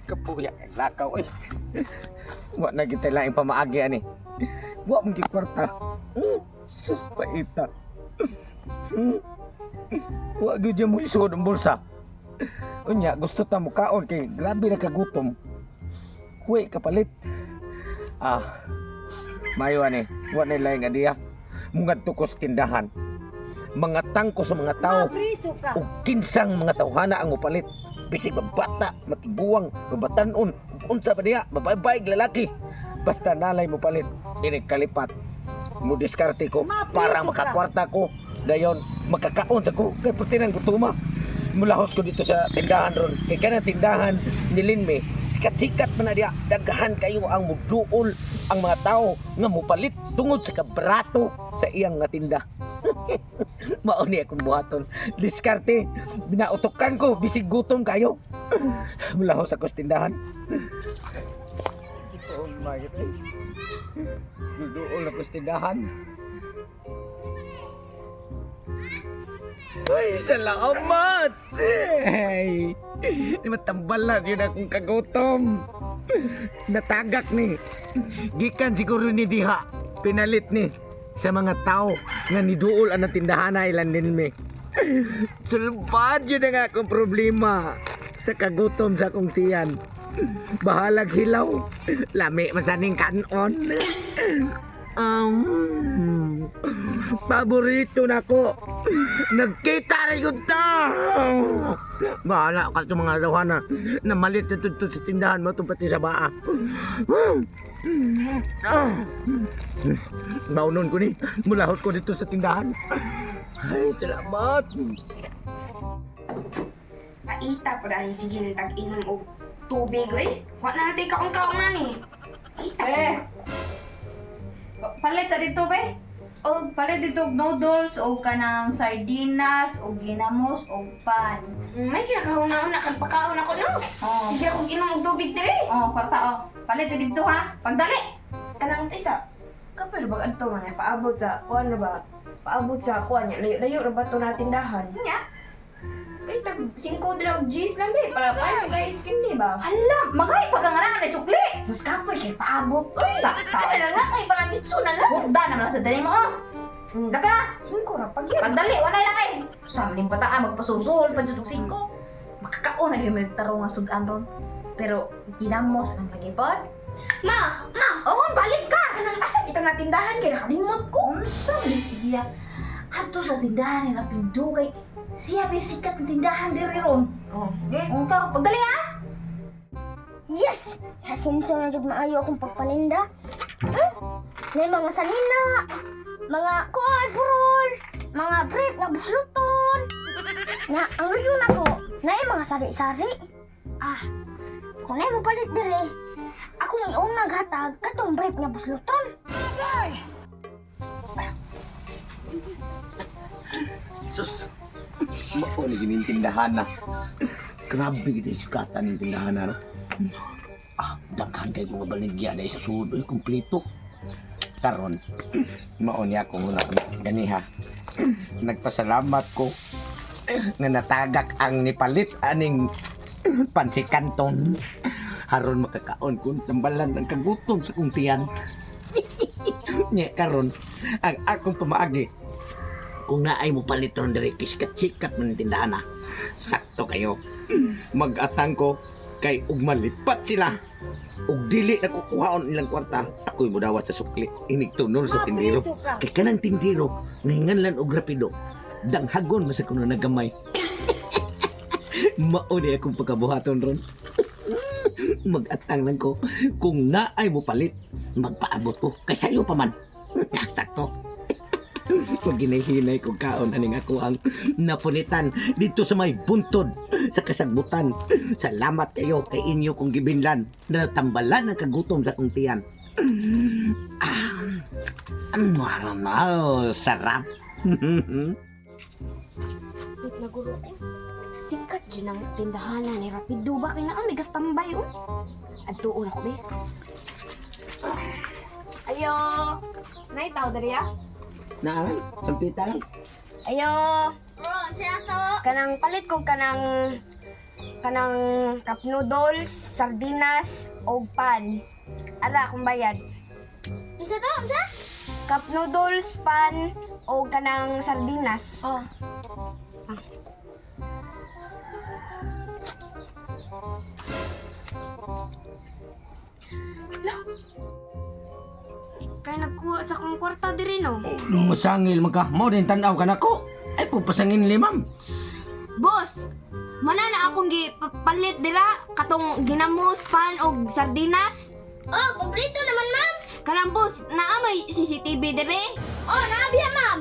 Kapuya kay lakaw oy. Wa na kita laing pamaagi ani. Wa man gyud kwarta. Sus, paita. Wa gyud mo isuod ang bulsa. Unya gusto ta mo kaon kay grabe na kagutom. Huway kapalit. Ah. Mayo ani, wa na laing adiya. Mungadto ko sa tindahan. Mga tangko sa mga tao Mapriso ka. ug kinsang mga tawhana ang mupalit, bisig babata, matiguang, babatan-on, unsa pa diha, babae, lalaki, basta nalay mupalit, inig kalipat mo diskarte ko para Mapriso ka. makakwarta ko, dayon makakaon sa ko kay pertinan gutuma. Mulahos ko dito sa tindahan ron kay kanang tindahan ni Linme, sikat-sikat man na diha, daghan kayo ang muduol ang mga tao nga mupalit tungod sa kabrato sa iyang nga tinda. Mao ni akong buhaton, diskarte, binautokan ko bisig gutom kayo. Mulahos ako sa tindahan. Oh my God. Duduol ako sa tindahan. Ay, salamat! Ay, di matambala yun akong kagutom. Natagak ni. Gikan siguro ni diha. Pinalit ni sa mga tao nga niduol ang tindahan na ilan din mi. Sulbad yun ang akong problema sa kagutom sa akong tiyan. Bahalag hilaw. Lami masaning kanon. Paborito na ko. Nagkita na yun ta. Bahala ka sa mga lawana na malit na tunto sa tindahan mo itong pati sa baa. Baunon ko ni. Mulahot ko dito sa tindahan. Ay, salamat. Paita pa dahil sige nang tag-inom og tubig oy. Wa na natin kaon-kaon na ni. Paita pa. Eh. Palit sa dito be. Og Palit dito og noodles o kanang sardinas o ginamos o pan. May kinakauna-una kag pakaon ako no. Oh. Sige akong inom og tubig dire. Oh, kwarta oh. Palit dito ha. Pagdali. Kanang isa. Kapag ba adto man ay paabot sa kuan ra ba? Paabot sa kuan niya. Layo-layo ra ba to na tindahan? Nya. Kay tag 5 dira og G's lang be. Para pa guys kini ba? Hala, magay pa ka nga na sukli. Sus kapoy kay paabot. Uy, Sakta. ano na lang kay parang ditso na lang. Hugda naman lang sa dali mo oh. Daka na. 5 ra pag yun. Pagdali, wala lang ay. Sa ning bata ah, magpasulsul pa jud og singko. Makakaon na gyud may tarong nga sudan ron. Pero ginamos ang lagi pod. Ma, ma, Oh, balik ka. kanang asa kita na tindahan kay nakalimot ko. Unsa man siya? Adto sa tindahan ni Rapido kay siya ba sikat ng tindahan diri ron. Oh, di. Unka, pagdali ah. Yes! Hasinso na jud maayo akong pagpaninda. May mga salina, mga kuan purol, mga brief nga busluton. Na ang luyo na ko, naay mga sari-sari. Ah, kung naay mo palit dire, ako ang iunang hatag katong brief nga busluton. Sus, mao ni gining tindahan na. Grabe gid ang sikatan ng tindahan na no. Ah, daghan kay mga baligya dahil sa sulod oy, kumpleto. Karon, mao niya ako muna ganiha. Nagpasalamat ko nga natagak ang nipalit aning pansikanton. Haron makakaon kun tambalan ang kagutom sa kong tiyan. Nya karon ang akong pamaagi, kung naay mo palit ron diri, sikat-sikat man ang tindahan na. Sakto kayo. Mag-atang ko kay ug malipat sila. Ug dili na kukuhaon ilang kwarta, ako'y mudawat sa sukli. Inig tunol sa tindero. Kay kanang tindero, ngahinganlan og rapido. Danghagon man sa kuno nagamay. Mao ni akong pagkabuhaton ron. Mag-atang lang ko. Kung naay mo palit, magpaabot ko. Kay sayo pa man. Sakto. Pag ginahinay ko kaon aning ako ang napunitan dito sa may buntod sa kasagbutan. Salamat kayo kay inyo kong gibinlan na tambalan ang kagutom sa akong tiyan. Ah, ang sarap. Wait na guro ko. Sikat dyan ang tindahan ni Rapido ba kay naa may gastambay oh. Adtuon ako be. Ayo. Nay tao diri ah. Naaray, sampita lang. Ayo. Oh, siya to. Kanang palit ko kanang Kanang cup noodles, sardinas, og pan. Ara akong bayad. Unsa to? Unsa? Cup noodles, pan, og kanang sardinas. Oh. Kay nagkuha sa akong kwarta diri no. Masangil man ka. Mao din tan-aw ka nako. Ay ko pasangin li, ma'am. Boss, mana na akong gipalit dira katong ginamos, pan og sardinas. Oh, kompleto naman, ma'am. Kanang boss, naa may CCTV dire. Oh, naabiya, ma'am.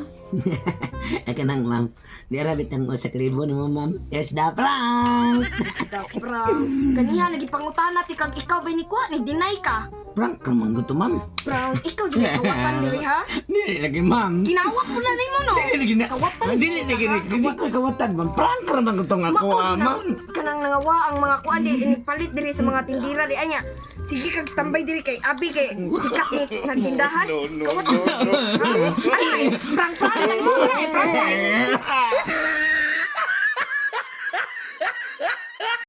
Ay kanang ma'am. Di ra bitang usa ka libo nimo, ma'am. Yes da prank. Basta prank. Ganiha lagi pangutana ti kag ikaw ba ni kuha ni deny ka. Prank ka man gusto, ma'am. Prank, ikaw jud ang kawatan diri ha. Dili lagi, ma'am. Ginawat mo na nimo no. Dili lagi na. Kawatan Dili lagi na. Dili ko kawatan, ma'am. Prank ra man gutong ako, Mako ah, ma'am. kanang nangawa ang mga kuan di inigpalit diri sa mga tindira di anya. Sige kag standby diri kay abi kay sikat ni nagtindahan. No, no, no, no. Ay, prank prank mo diri, prank.